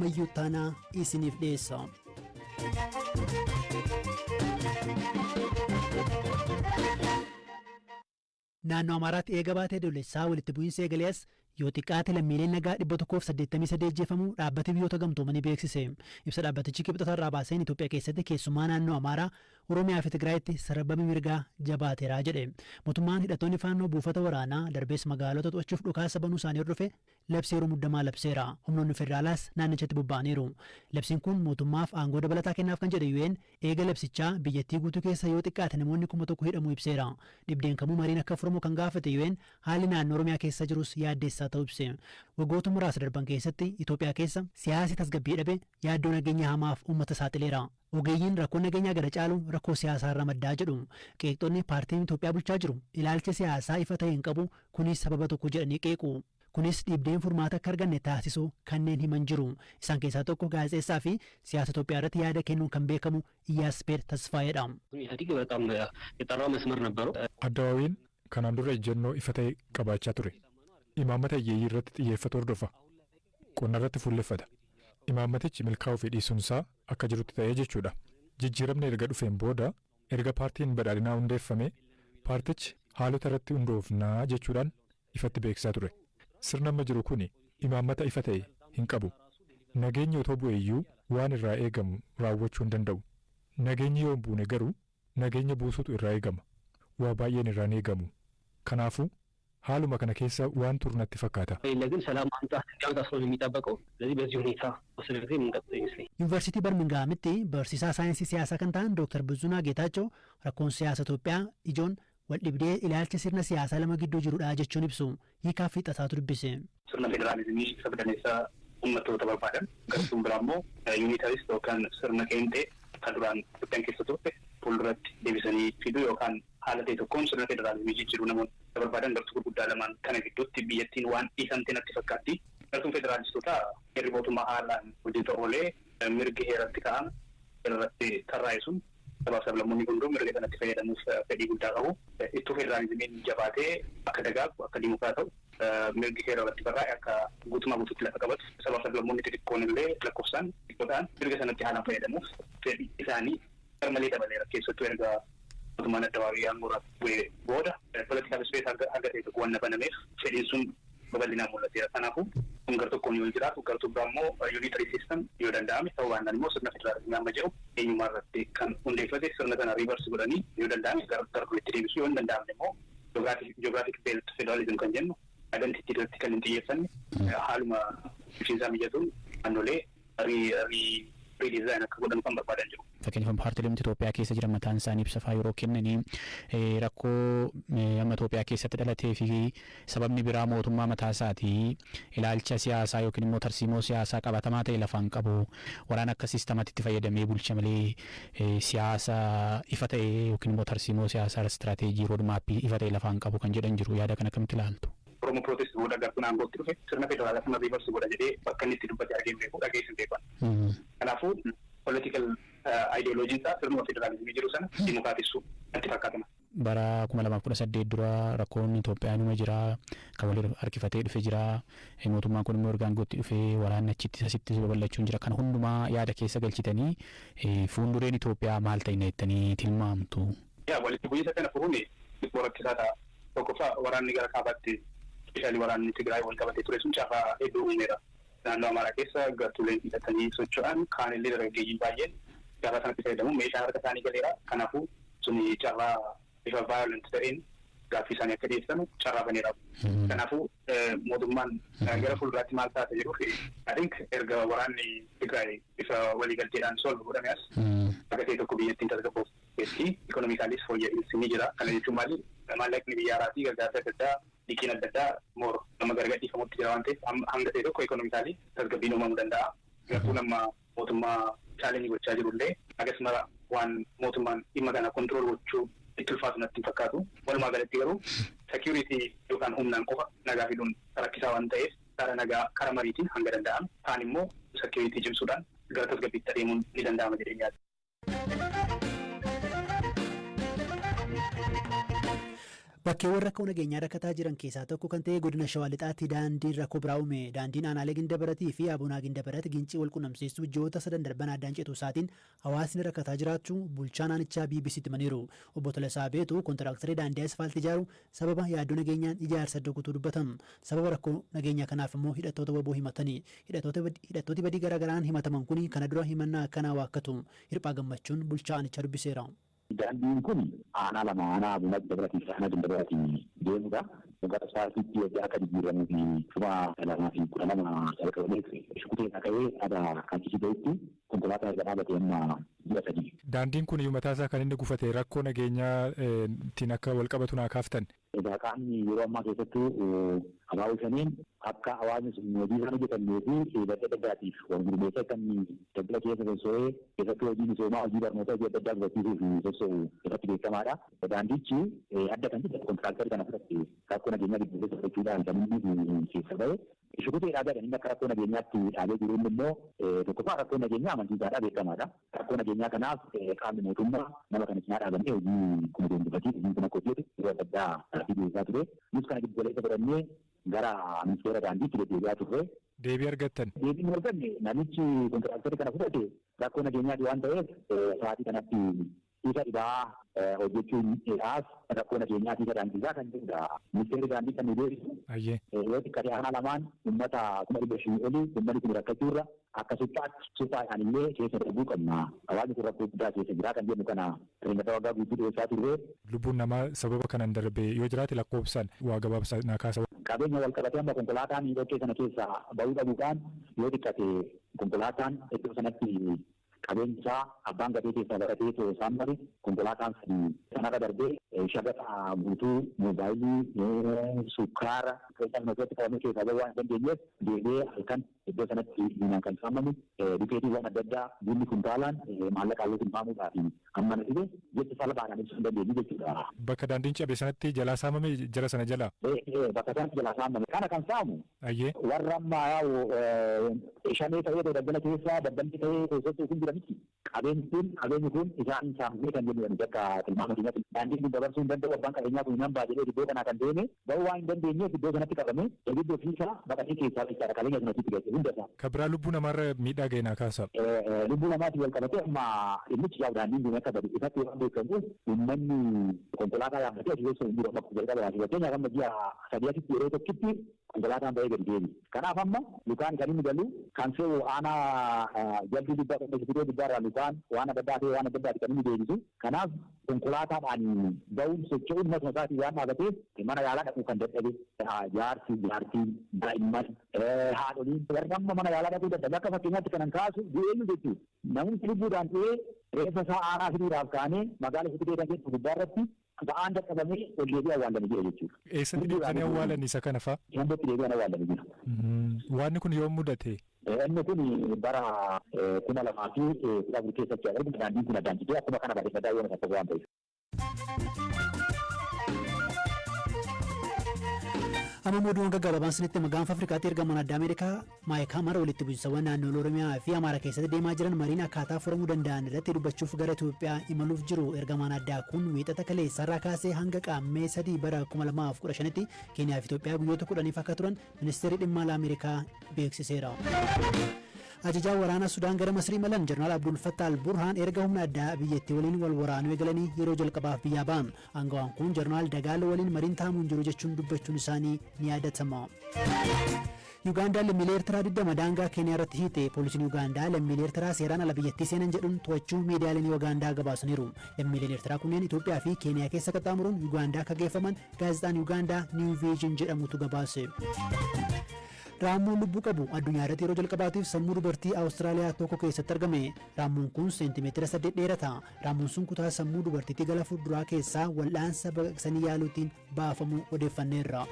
Ammayyuu Taanaa isiniif dhiyeessa. Naannoo Amaaraatti eega baatee Adoolessaa walitti bu'iinsa eegalee as yoo xiqqaate lammiileen nagaa 183 ajjeefamuu dhaabbati Biyyoota Gamtoomanii beeksise. Ibsa dhaabbatichi Kibxata irraa baaseen, Itoophiyaa keessatti keessumaa naannoo Amaaraa, Oromiyaa fi Tigraayitti sarbamni mirgaa jabaateera jedhe. Mootummaan hidhattoonni Faannoo buufata waraanaa darbees magaalota to'achuuf dhukaasa banuu isaanii hordofe labsii yeroo muddamaa labseera. Humnoonni federaalaas naannichatti bobba'aniiru. Labsiin kun mootummaaf aangoo dabalataa kennaaf kan jedhe UN, eega labsichaa biyyattii guutuu keessa yoo xiqqaate namoonni 1000 hidhamuu ibseera. Dhibdeen kamuu mariin akka furamu kan gaafate UN, haalli naannoo Oromiyaa keessa jirus yaaddeessaa ta'uu ibse. Waggoota muraasa darban keessatti Itoophiyaa keessa siyaasi tasgabbii dhabe yaaddoo nageenya hamaaf uummata saaxileera. Ogeeyyiin rakkoo nageenyaa gara caalu rakkoo siyaasaa irra maddaa jedhu. Qeeqxonni paartiin Itoophiyaa bulchaa jiru ilaalcha siyaasaa ifa ta'e hin qabu, kunis sababa tokko jedhanii qeequ. Kunis dhibdeen furmaata akka arganne taasisu kanneen himan jiru. Isaan keessaa tokko gaazexeessaa fi siyaasa Itoophiyaa irratti yaada kennuun kan beekamu Iyyaaspeer Tasfaayeedha. ኢህአዴግ በጣም የጠራ መስመር ነበረው። Addawaawiin kanaan dura ejjennoo ifa ta'e qabaachaa ture. Imaammata hiyyeeyyii irratti xiyyeeffatu hordofa. Qonna irratti fuulleffata. Imaammatichi milkaa'uu fi dhiisuun isaa akka jirutti ta'ee jechuudha. Jijjiiramni erga dhufeen booda, erga paartiin badhaadhinaa hundeeffame, paartichi haalota irratti hundoofnaa jechuudhaan ifatti beeksisaa ture. Sirna amma jiru kuni imaammata ifa ta'e hin qabu. Nageenyi otoo bu'e iyyuu waan irraa eegamu raawwachuu hin danda'u. Nageenyi yoo hin buune garuu nageenya buusuutu irraa eegama. Waa baay'een irraa hin eegamu. Kanaafuu haaluma kana keessa waan turu natti fakkaata. የለ ግን ሰላም ማምጣት እንዲያመጣ ስለሆነ የሚጠበቀው፣ ስለዚህ በዚህ ሁኔታ ወስደ ጊዜ የምንቀጥለው ይመስለኛል። Yuunivarsiitii Barmingaamitti barsiisaa saayinsii siyaasaa kan ta'an Dr. Buzunaa Geetaachoo, rakkoon siyaasa Itoophiyaa ijoon wal dhibdee ilaalcha sirna siyaasaa lama gidduu jirudha jechuun ibsu. Hiikaa fi xasaatu dubbise. Sirna federaalizimii sabdaneessaa uummattoota barbaadan, gartuun biraa immoo unitarist yookaan sirna qeenxee kan duraan Itoophiyaan keessa turte fuulduratti deebisanii fiduu yookaan haala ta'e tokkoon sirna federaalizimii jijjiiruu namoonni barbaadan, gartuu gurguddaa lamaan kana gidduutti biyyattiin waan dhiisamte natti fakkaatti. Gartuun federaalistootaa heerri mootummaa haalaan hojiirra oolee mirgi heeratti ka'an irratti tarraa'e sun sabaaf sablammoonni hunduu mirga kanatti fayyadamuuf fedhii guddaa qabu. Ittuu federaalizimiin jabaatee akka dagaagu, akka dimokraa ta'u, mirgi heera irratti barraa'e akka guutumaa guutuutti lafa qabatu, sabaaf sablammoonni xixiqqoon illee lakkoofsaan xiqqoo ta'an mirga sanatti haalaan fayyadamuuf fedhii isaanii garmalee dabaleera, keessattuu erga mootummaan addawaawii aangoo irraa bu'ee booda political space hanga ta'e tokko waan banameef fedhiin sun babal'inaan mul'ateera. Kanaafuu kun gar tokkoon yoo jiraatu, gartuu biraa immoo unitary system yoo danda'ame, ta'uu baannaan immoo sirna federaalizimii amma jedhu eenyummaa irratti kan hundeeffate sirna sana reverse godhanii yoo danda'ame gara duriitti deebisu, yoo hin danda'amne immoo geographic based federalism kan jennu, identity irratti kan hin xiyyeeffanne, haaluma bulchiinsaa mijatuun naannolee redesign akka godhan kan barbaadan jiru. Fakkeenyaaf, paartiileen Itoophiyaa keessa jiran mataan isaanii ibsa fa'aa yeroo kennanii, rakkoo amma Itoophiyaa keessatti dhalatee fi sababni biraa mootummaa mataa isaatii ilaalcha siyaasaa yookiin immoo tarsiimoo siyaasaa qabatamaa ta'e lafaan qabu, waraana akka siistematti itti fayyadamee bulcha malee siyaasa ifa ta'e yookiin immoo tarsiimoo siyaasaa, istiraateejii, roadmapii ifa ta'e lafaan qabu kan jedhan jiru. Yaada kana akkamitti ilaaltu? Oromoo protest booda gartuun aangootti dhufe sirna federaalaa sana reverse godha jedhee bakka inni itti dubbate argee hin beeku, dhageessi hin beekan. Kanaafuu political ideology isaa sirnuma federaalizimii jiru sana dimokiraatessuu natti fakkaatama. Bara 2018 dura rakkoon Itoophiyaa numa jira, kan wal harkifatee dhufe jira. Mootummaan kun immoo erga aangootti dhufee waraanni achitti asitti babal'achuun jira. Kan hundumaa yaada keessa galchitanii fuuldureen Itoophiyaa maal ta'ina jettanii tilmaamtu? Yaa, walitti bu'iinsa kana furuun xiqqoo rakkisaa ta'a. Tokkoffaa, waraanni gara kaabaatti, especially waraanni Tigraay wal qabatee ture sun carraa hedduu uumeera. Naannoo Amaaraa keessa gartuuleen hidhatanii socho'an kaanillee dargaggeeyyii baay'een carraa sanatti fayyadamu meeshaa harka isaanii galeera. Kanaafuu suni carraa bifa violent ta'een gaaffii isaanii akka dhiyeessan carraa baneera. Kanaafuu mootummaan gara fuulduraatti maal taata jedhuuf, I think erga waraanni Tigraay bifa waliigalteedhaan solve godhame as akka ta'e tokko biyyattiin tasgabboofteetti, economicalis fooyya'insi ni jira. Kana jechuun maali? Maallaqni biyya alaa fi gargaarsa adda addaa, liqiin adda addaa more nama gargadhiifamutti jira waan ta'eef hanga ta'e tokko economically tasgabbiin uumamuu danda'a. Gartuun amma mootummaa challenge gochaa jirullee akkasuma waan mootummaan dhimma kana control gochuu itti ulfaatu natti hin fakkaatu. Walumaa galatti garuu security yookaan humnaan qofa nagaa fiduun rakkisaa waan ta'eef karaa nagaa, karaa mariitiin hanga danda'ame, kaan immoo security cimsuudhaan gara tasgabbiitti adeemuun ni danda'ama jedhee yaada. Bakkeewwan rakkoo nageenyaa rakkataa jiran keessaa tokko kan ta'e godina Shawaa Lixaatti daandiin rakkoo biraa uume. Daandiin aanaalee Gindabaratii fi Abunaa Gindabarat Gincii wal qunnamsiistuu ji'oota sadan darban addaan cituu isaatiin hawaasni rakkataa jiraachuu bulchaa naannichaa BBCtti himaniiru. Obbo Tolasaa Beetuu kontiraaktarii daandii asfaaltii ijaaru sababa yaaddoo nageenyaan ijaarsa iddoo kutuu dubbatan. Sababa rakkoo nageenyaa kanaaf immoo hidhattoota WBO himatanii. Hidhattooti badii garaagaraan himataman kun kana dura himannaa akkanaa waakkatu. Hirphaa Gammachuun bulchaa aanichaa dubbiseera. Daandiin kun aanaa lama, aanaa Abunaa Gindabaratii fi aanaa Gindabaratii deemudha. Gara asfaaltiitti waggaa akka jijjiiramuu fi 2012 jalqabamee ture. Shukutee irraa ka'ee haga Kanchisii gahutti konkolaataa erga dhaabatee amma ji'a 3. Daandiin kun iyyuu mataa isaa kan inni gufate rakkoo nageenyaatiin akka wal qabatu naa kaaftan. Egaa qaamni yeroo ammaa keessattuu abaaboo shaniin akka hawaasni sun hojii isaan hojjetannee fi badda adda addaatiif wal gurmeessee akka inni daldala keessa socho'ee, keessattuu hojii misoomaa, hojii barnootaa, hojii adda addaa gufachiisuuf socho'u irratti beekamaadha. Daandichi adda kan jedhamu kontiraaktarii kana fudhatte rakkoo nageenyaa gidduu keessa fudhachuudhaan kan inni keessa ba'e. Shukutee dhaabee inni akka rakkoo nageenyaatti dhaabee jiru inni immoo tokkoffaa rakkoo nageenyaa amansiisaadha, beekamaadha. Rakkoo nageenyaa kanaaf qaamni mootummaa nama kana cinaa dhaabannee hojii kun deemsifatii hojiin kun akka hojjetu yeroo adda addaa dhiyeessaa ture. Nus kana giddu galeessa godhannee gara ministeera daandiitti deddeebi'aa turre. Deebii argattan? Deebii nu arganne, namichi kontiraaktarii kana fudhate rakkoo nageenyaati waan ta'eef sa'aatii kanatti isa dhibaa hojjechuun rakkoo nageenyaati isa daandiisaa kan jedhudha. Ministeerri daandii kan nu deebisu. Yoo xiqqate aanaa lamaan uummata 500,000 olii, uummanni kun rakkachuurra akka suphaatti suphaadhaan illee keessa darbuu qabna. Hawaasni kun rakkoo guddaa keessa jira kan jennu kana rinata waggaa guutuu dhiyeessaa turre. Lubbuun namaa sababa kanaan darbe yoo jiraate lakkoofsaan waa gabaabsaa naa kaasa. Qabeenya wal qabatee amma konkolaataan dhoqqee sana keessaa bahuu dhabuudhaan yoo xiqqate konkolaataan iddoo sanatti qabeenyi isaa abbaan gatee keessaa baratee osoo isaan bari konkolaataan sadii sanarra darbee shaqaxa guutuu, moobaayilii, sukkaara keessaa keessatti qabamee keessaa bahuu waan hin dandeenyeef deebi'ee halkan iddoo sanatti diinaan kan saamamu, dukeetiiwwan adda addaa, bunni kuntaalaan maallaqa halluu tilmaamuudhaaf amma na dhibe jecha salphaadhaan ibsuu hin dandeenyu jechuudha. Bakka daandiin cabe sanatti jalaa saamame jara sana jalaa? Bakka sanatti jalaa saamame kana kan saamu. Warra ammaa yaa'u shanee ta'ee daldala keessaa daldalli ta'ee keessattuu kun jira miti. Qabeenyi kun isaan saamamee kan jennu bakka tilmaama keenyatti daandiin kun dabarsuu hin danda'u, abbaan qabeenyaa kun hin ba'a jedhee iddoo kanaa kan deeme bahuu waan hin dandeenyeef iddoo sanatti qabame ibidda ofiisaa baqatee keessaa jechaadha, qabeenya sana ofiitti galche hunda isaa. Kan biraa lubbuu namaarra miidhaa ga'e naa kaasa. Lubbuu namaatiin wal qabatee amma dhimmichi yaa'u daandiin kun akka badu ifatti waan beekamuuf uummanni konkolaataa yaabbatee asii keessa hin jiru amma jalqaba baasee, fakkeenyaaf amma ji'a 3 asitti yeroo tokkitti konkolaataan ba'ee gadi deebi. Kanaaf amma lukaan kan inni galu kan fe'u aanaa jalbii gubbaa kan fidee gubbaarraa lukaan waan adda addaa ta'e waan adda addaati kan inni deebisu. Kanaaf konkolaataadhaan ba'uun socho'uun matuma isaatii waan dhaabateef mana yaalaa dhaquu kan dadhabe jaarsi, jaartiin, daa'imman, haadholiin warri amma mana yaalaa dhaquu dadhabe akka fakkeenyaatti kanan kaasu du'eeyyu jechuudha. Namni lubbuudhaan du'ee reeffa isaa aanaa fiduudhaaf kaanee magaala Shukutee kan jedhu gubbaarratti ba'aan dadhabamee ol deebi'ee awwaalame jira jechuudha. Eessatti deebisanii awwaalan isa kana fa'a? Hundatti deebi'an awwaalame jira. Wanni kun yoom mudate? Inni kun bara 2014 keessatti arginu, daandiin kun addaan citee akkuma kana barreeffataa yooma tokko waan ta'eef. Amma oduun gaggabaabaan sinitti gaanfa Afrikaatti ergaman adda Ameerikaa Maayik Hamar walitti bu'iinsawwan naannoo Oromiyaa fi Amaara keessatti deemaa jiran mariin akkaataa furamuu danda'an irratti dubbachuuf gara Itoophiyaa imaluuf jiru. Ergamaan addaa kun Wiixata kaleessarraa kaasee hanga Qaammee 3 bara 2015tti Keeniyaa fi Itoophiyaa guyyoota 10f akka turan ministeerri dhimma alaa Ameerikaa beeksiseera. Ajajaan waraanaa Sudaan gara Masrii imalan Jeneraal Abdul Fattah al-Burhaan erga humna addaa biyyattii waliin wal waraanuu eegalanii yeroo jalqabaaf biyyaa ba'an. Aangawaan kun Jeneraal Dagaalo waliin mariin taa'amuun jiru jechuun dubbachuun isaanii ni yaadatama. Yugaandaan lammiilee Eertiraa 20 daangaa Keeniyaa irratti hiite. Poolisiin Yugaandaa lammiilee Eertiraa seeraan ala biyyattii seenan jedhuun to'achuu miidiyaaleen Yugaandaa gabaasaniiru. Lammiileen Eertiraa kunneen Itoophiyaa fi Keeniyaa keessa qaxxaamuruun Yugaandaa akka geeffaman gaazexaan Yugaandaa Niw Viijin jedhamutu gabaase. Raammoon lubbuu qabu addunyaa irratti yeroo jalqabaatiif sammuu dubartii Awustiraaliyaa tokko keessatti argame. Raammoon kun seentimeetira 8 dheerata. Raammoon sun kutaa sammuu dubartiitti gara fuulduraa keessaa wal'aansa baqaqsanii yaaluutiin baafamuu odeeffanneerra.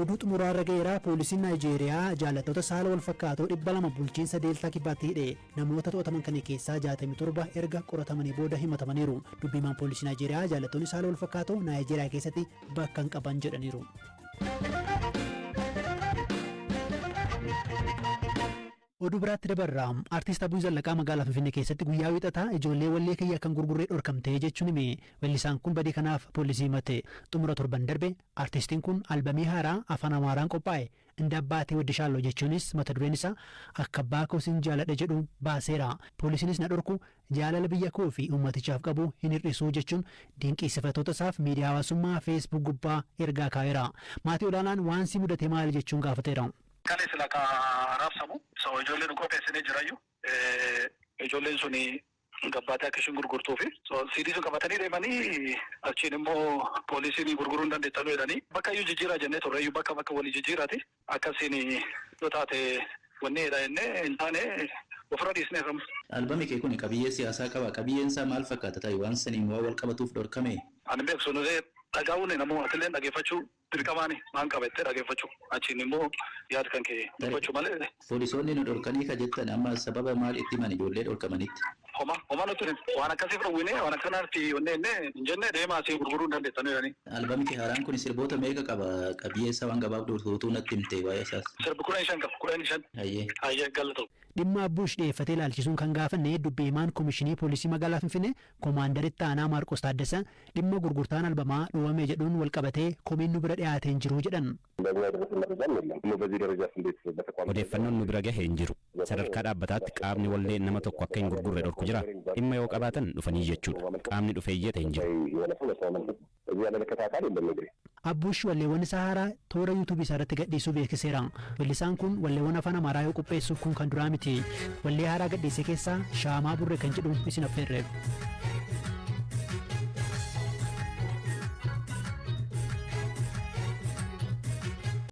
Oduu xumuraa irra ga'eera. Poolisiin Naayijeeriyaa jaallattoota saala wal fakkaatoo 200 bulchiinsa Deeltaa Kibbaatti hidhe. Namoota to'ataman kana keessaa 67 erga qoratamanii booda himatamaniiru. Dubbiimaan poolisii Naayijeeriyaa jaallattoonni saala wal fakkaatoo Naayijeeriyaa keessatti bakka hin qaban jedhaniiru. Oduu biraatti dabarra. Artiist Abbuush Zallaqaa magaalaa Finfinnee keessatti guyyaa Wiixataa ijoollee wallee kiyya kan gurgurree dhorkamtee jechuun hime. Weellisaan kun badii kanaaf poolisii himate. Xumura torban darbe artistiin kun albamii haaraa afaan Amaaraan qophaa'e "እንደ አባቴ እወድሻለሁ" jechuunis mata dureen isaa "Akka abbaa koo sin jaaladha" jedhu baaseera. Poolisiinis na dhorku jaalala biyya koo fi uummatichaaf qabu hin hir'isu jechuun dinqisiifattoota isaaf miidiyaa hawaasummaa Facebook gubbaa ergaa kaa'eera. Maatii olaanaan waan si mudate maali jechuun gaafateera. Kan sila ka raabsamu so ijoolleen nu qopheessinee jirayyuu, ijoolleen suni gabbaatee akka ishiin gurgurtuufi so siidii sun qabatanii deemanii, achiin immoo poolisiin gurguruu hin dandeettanuu jedhanii, bakka iyyuu jijjiiraa jennee turre iyyuu, bakka bakka walii jijjiiraati akkasiin yoo taate wanni jedha jennee hin taane ofirra dhiisneef. Albami kee kun qabiyyee siyaasaa qaba. Qabiyyeen isaa maal fakkaata ta'e waan saniin waan wal qabatuuf dhorkame? Ani beeku sun dhagahuun namoo atillee dhageeffachuu dirqamaani waan qabattee dhageeffachuu, achiin immoo yaada kan kee dubbachuu malee. Poolisoonni nu dhorkanii ka jettan amma sababa maal itti himan ijoollee dhorkamanitti? Homa homa nuti waan akkasiif dhowwine, waan akkanaatti wanne jenne hin jenne, deemaa asii gurguruu hin dandeettan jedhanii. Albami kee haaraan kun sirboota meeqa qaba? Qabiyyee isaa waan gabaabduu utuu natti himte waa'ee isaas. Sirbi 15 qaba, 15. Hayyee. Hayyee, galatoom. Dhimma Abbuush dhiyeeffatee ilaalchisuun kan gaafanne dubbii himaan Komishinii Poolisii Magaalaa Finfinnee Koomaandaritti Aanaa Maarqos Taaddasa dhimma gurgurtaan albamaa dhoowwame jedhuun wal qabatee komiin nu bira dhiyaatee hin jiru jedhan. Odeeffannoon nu bira gahe hin jiru. Sadarkaa dhaabbataatti qaamni wallee nama tokko akka hin gurgurre dhorku jira. Dhimma yoo qabaatan dhufanii jechuudha. Qaamni dhufee iyyate hin jiru. Abbuush walleewwan isaa haaraa toora yuutuubii isaa irratti gadhiisuu beeksiseera. Weellisaan kun walleewwan afaan Amaaraa yoo qopheessu kun kan duraa miti. Wallee haaraa gadhiise keessaa "Shaamaa Burree" kan jedhu isin affeerre.